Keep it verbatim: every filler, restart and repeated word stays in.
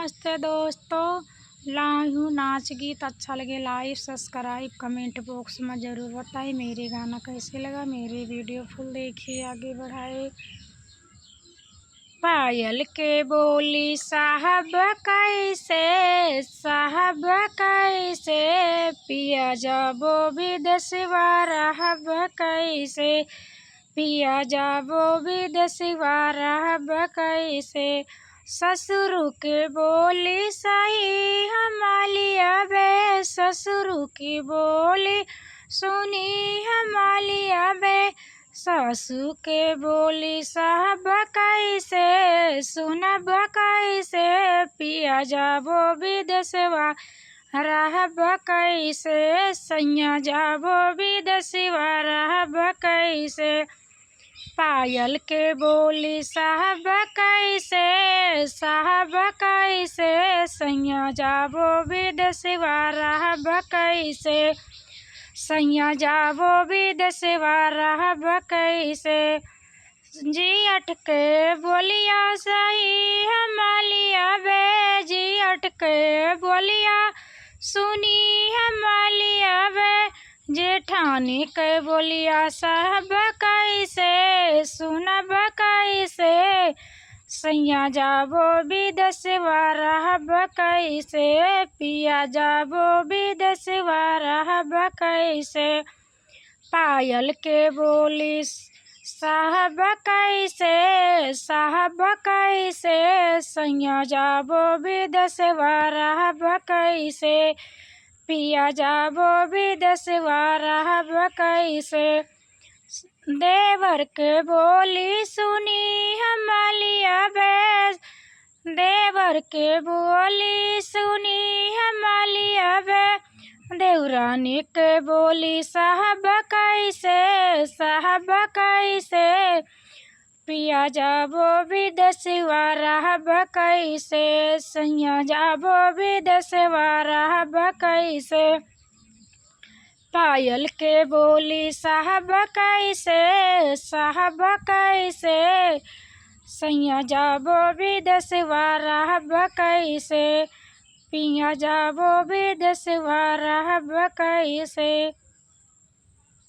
नमस्ते दोस्तों, लाई हूँ नाच गीत। अच्छा लगे like, subscribe, comment box में ज़रूर बताएं। मेरे गाना कैसे लगा, मेरे video full देखिए, आगे बढ़ाए। पायल के बोली साहब कैसे, साहब कैसे, पिया जाबो विदेशवा रहब कैसे, पिया जाबो विदेशवा रहब कैसे। ससुर के बोली सही हमाली अबे, ससुर की बोली सुनी हमाली अबे। सासू के बोली साहब कैसे, सुनब कैसे, पिया जाबो विदेशवा रहब कैसे, सैया जाबो विदेशवा रहब कैसे। पायल के बोली साहब कैसे, साहब कैसे, सैया जाबो विदेशवा रहब कैसे, सैया जाबो विदेशवा रहब कैसे। जियट के बोलिया सही हमाली अबे, जियट के बोलिया सुनी हमाली अबे। जेठानी के बोलिया साहब कैसे, सुनब कैसे, सैया जाबो विदेशवा रहब कैसे, पिया जाबो विदेशवा रहब कैसे। पायल के बोली साहब कैसे, साहब कैसे, सैया जाबो विदेशवा रहब कैसे, पिया जाबो विदेशवा रहब कैसे। देवर के बोली सुनी हमाली अबे, देवर के बोली सुनी हमाली अबे। देवरानी के बोली साहब कैसे, साहब कैसे, पिया जाबो विदेशवा रहब कैसे, सैया जाबो विदेशवा रहब कैसे। पायल के बोली साहब कैसे, साहब कैसे, सैया जाबो विदेशवा रहब कैसे, पिया जाबो विदेशवा रहब कैसे।